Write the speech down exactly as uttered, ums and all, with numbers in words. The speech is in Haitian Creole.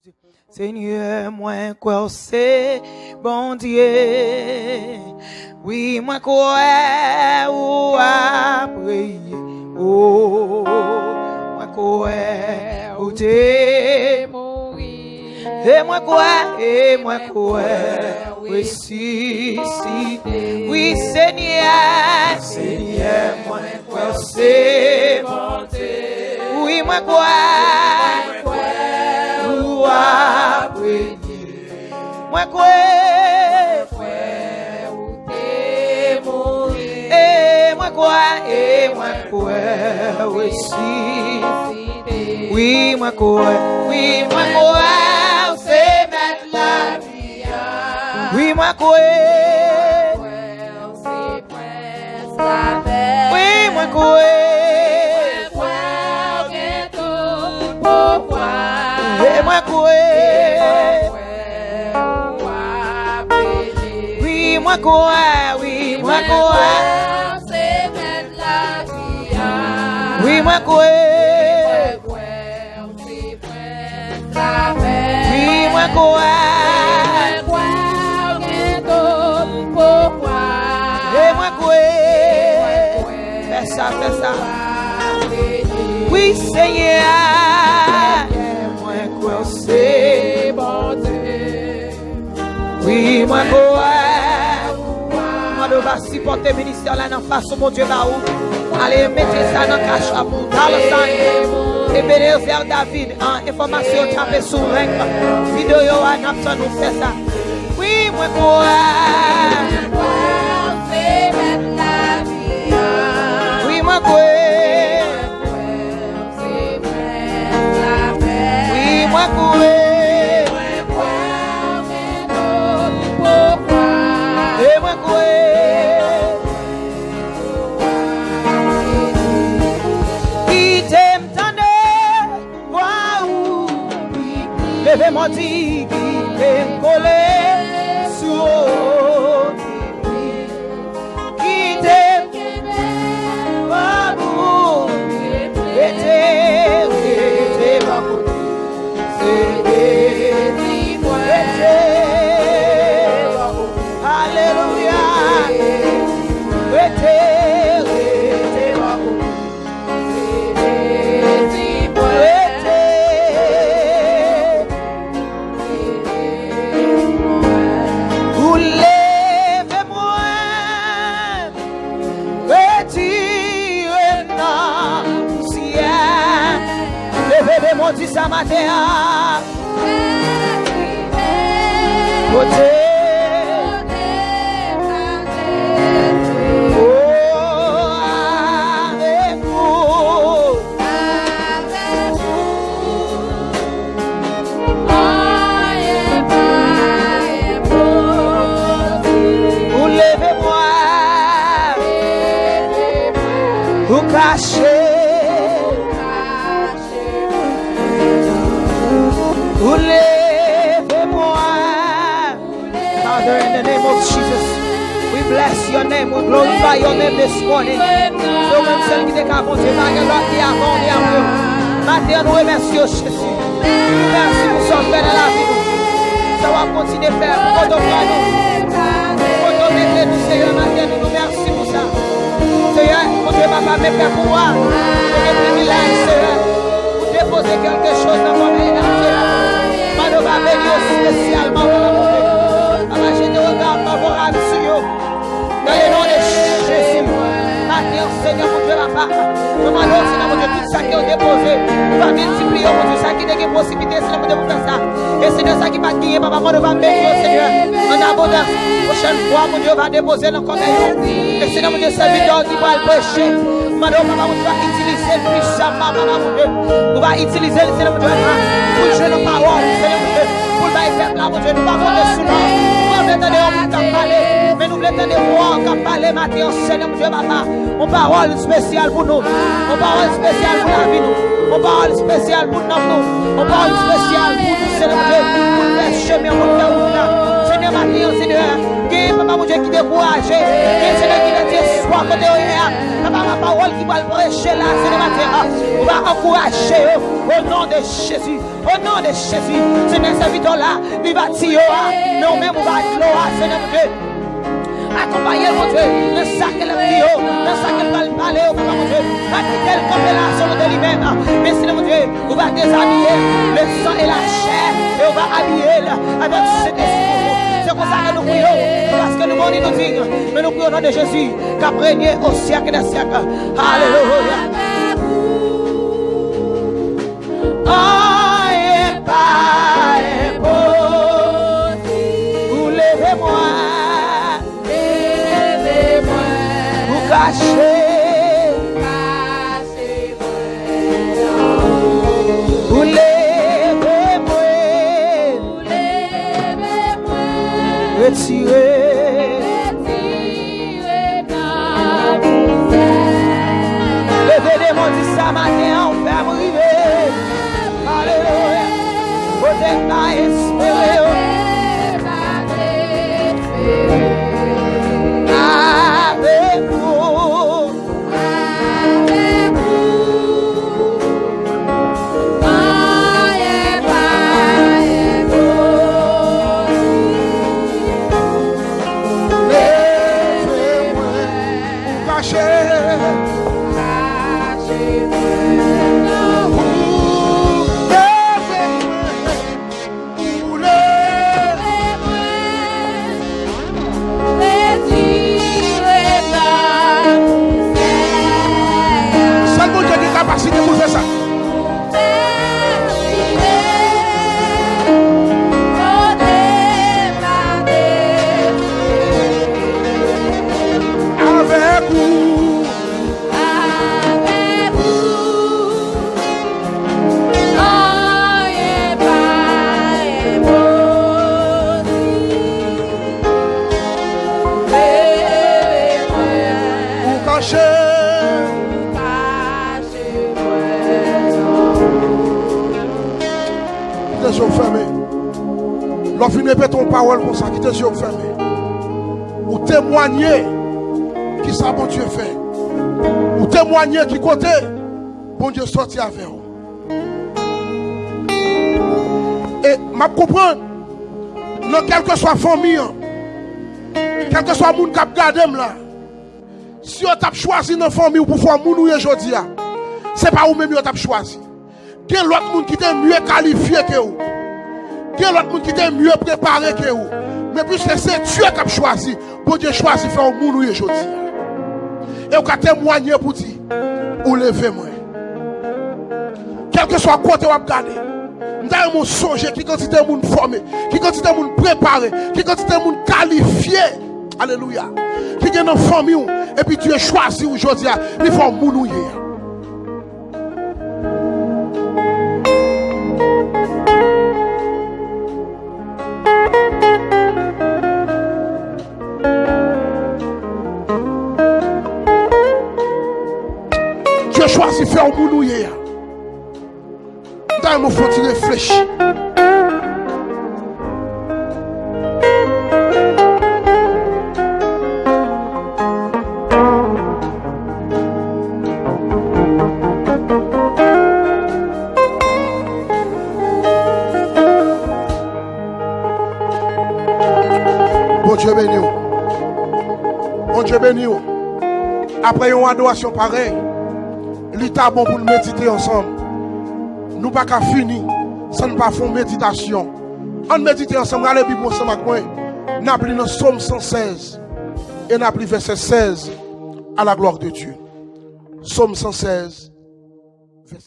Senyè, mwen kwè w se Bondye. Wi, mwen kwè ou ap reye. O, mwen kwè ou te mouri. E mwen kwè, e mwen kwè ou resisite. Wi, Senyè, Senyè, mwen kwè w se Bondye. Wi, mwen kwè ou ap reye. Mwen kwè ou te mouri. E mwen kwè, e mwen kwè ou resisite. Wi, mwen kwè, wi, mwen kwè ou se mèt lavi a. Wi, mwen kwè. Wi, mwen kwè. Mwen kwè w gen tout pouvwa. E mwen kwè. Wi, mwen kwè, wi, mwen kwè. Wi, mwen kwè. Wi, mwen kwè. E mwen kwè. Fè sa, fè sa. Wi, Senyè. Mwen kwè w se Bondye. Wi, mwen kwè. Mande w va sipòte ministè la nan fason Bondye ba ou. Ale mete sa nan Cash App ou. Dollar sign Ebenezer David. An, enfòmasyon yo tape sou link videyo a, n ap tann ou fè sa. Wi, mwen kwè. Wi, mwen kwè. Wi, mwen kwè. E mwen kwè. Kite m tande vwa ou. Leve m, di, kite m kole sou ou. Kite m kenbe pa bout, rete, rete pa kote. Se Jezi mwen. Rete pa kote. Alelouya. Rete, rete pa kote. Se Jezi mwen. Rete. Ou leve mwen, retire m nan pousyè. Leve demon di sa maten an. Kote. Oh, avèk ou. Avèk ou. Anyen pa enposib. Ou leve mwen. Ou kache. Ou leve mwen. Father, in the name of Jesus, we bless your name, we glorify your name this morning. Se ou menm sèl ki te ka Bondye, pa gen lòt ki avan w ni apre w. Maten an, nou remèsye w, Jezi. Mèsi pou sa w fè nan lavi nou. Sa w ap kontinye fè, pou kote w pran nou, pou kote w mete nou, Seyè, maten an, nou mèsi pou sa. Seyè, Bondye papa, men fè pou w a, nou gen privilèj, Seyè, pou depoze kèlke choz nan kò Bondye a. Mande w va beni yo espesyalman, papa Bondye. Papa, jete yon rega favorab sou yo. Dans le nom de Jésus, maten an, Senyè Bondye papa, nou mande w, Senyè Bondye, tout sa ke yo depoze, ou va miltipliye yo, Bondye, sa ki te gen posibite, Senyè Bondye, pou fè sa. E Senyè, sa ki pa t genyen, papa, mande w va beni yo, Senyè, an abondans. Pwochèn fwa, Bondye, ou va depoze l nan kò yo. E Senyè Bondye, sèvitè w ki pral preche, mande w, papa Bondye, va itilize l pwisamman, papa Bondye. Ou va itilize l, Senyè Bondye, papa, pou l jwenn yon pawòl, Senyè Bondye, pou l bay pèp la, Bondye. Nou pa konte sou nou. Nou pa vle tande yon moun k ap pale, men nou vle tande vwa w k ap pale maten an, Senyè Bondye, papa. Yon pawòl espesyal pou nou. Yon pawòl espesyal pou lavi nou. Yon pawòl espesyal pou nanm nou. Yon pawòl espesyal pou nou, Senyè Bondye, pou n fè chemen, pou n fè wout la. Senyè, maten an, Senyè, gen papa Bondye ki dekouraje. Gen, Senyè, ki pèdi espwa kote yo ye a. Papa, yon pawòl ki pral preche la, Senyè, maten an, ou va ankouraje yo. O non de Jezi. O non de Jezi, Senyè, sèvitè w la, li va tiyo a, men ou menm ou va dlo a, Senyè Bondye. Akonpaye l, Bondye, nan sa ke l ap tiyo, nan sa ke l pral pale yo, Papa Bondye. Pa kite l kanpe la selon de li menm, men Senyè Bondye, ou va dezabiye l de san e lachè, e ou va abiye l avèk Sentespri w. Se konsa ke nou priye w, paske nou boni, nou diy, men nou priye o non de Jezi, k ap renye o syèk dè syèk. Alelouya. Anyen pa enposib. Ou leve mwen. Leve mwen. Ou kache. Kache mwen. Ou leve mwen. Ou leve mwen. Retire. Retire. Leve de mwen di sa maten an, ou fè m rive. Alelouya. Kote m pa espere yo. Avèk ou. Avèk ou. Anyen pa enposib. Leve mwen. Ou kache. Kache mwen nan ou. Leve mwen. Ou leve mwen. Retire pa pousè. Sèl Bondye gen kapasite pou l fè sa. Ou fè m rive kote m pa te rive. Avèk ou. Avèk ou, anyen pa enposib. Leve mwen. Ou kache. Ou kache mwen nan ou. Kite je w fèmen. Lè w fin repete yon pawòl konsa, kite je w fèmen. Ou temwanye kisa Bondye fè. Ou temwanye ki kote Bondye sòti avè w. E m ap konprann, nan kèlkeswa fanmi an, kèlkeswa moun k ap gade m la, si yo t ap chwazi nan fanmi w pou fè w moun ou ye jodi a, se pa ou menm yo t ap chwazi. Gen lòt moun ki te mye kalifye ke ou. Gen lòt moun ki te mye prepare ke ou. Men piske se Dye k ap chwazi, Bondye chwazi fè w moun ou ye jodi a. E ou ka temwanye pou di, ou leve mwen. Kèlkeswa kote w ap gade, m ta renmen w sonje ki kantite moun fòme, ki kantite moun prepare, ki kantite moun kalifye. Alelouya. Ki gen nan fanmi w, epi Dye chwazi w jodi a, li fè w moun ou ye a. Dye chwazi fè w moun ou ye a. M ta renmen w fè yon ti reflechi. Bondye beni w. Bondye beni w. Apre yon adorasyon parèy, li ta bon pou n medite ansanm. Nou pa ka fini san n pa fè yon meditasyon. Ann medite ansanm, rale Bib ou ansanm ak mwen. N ap li nan Sòm san sèz e n ap li vèsè sèz. À la gloire de Dieu. Sòm san sèz, vèsè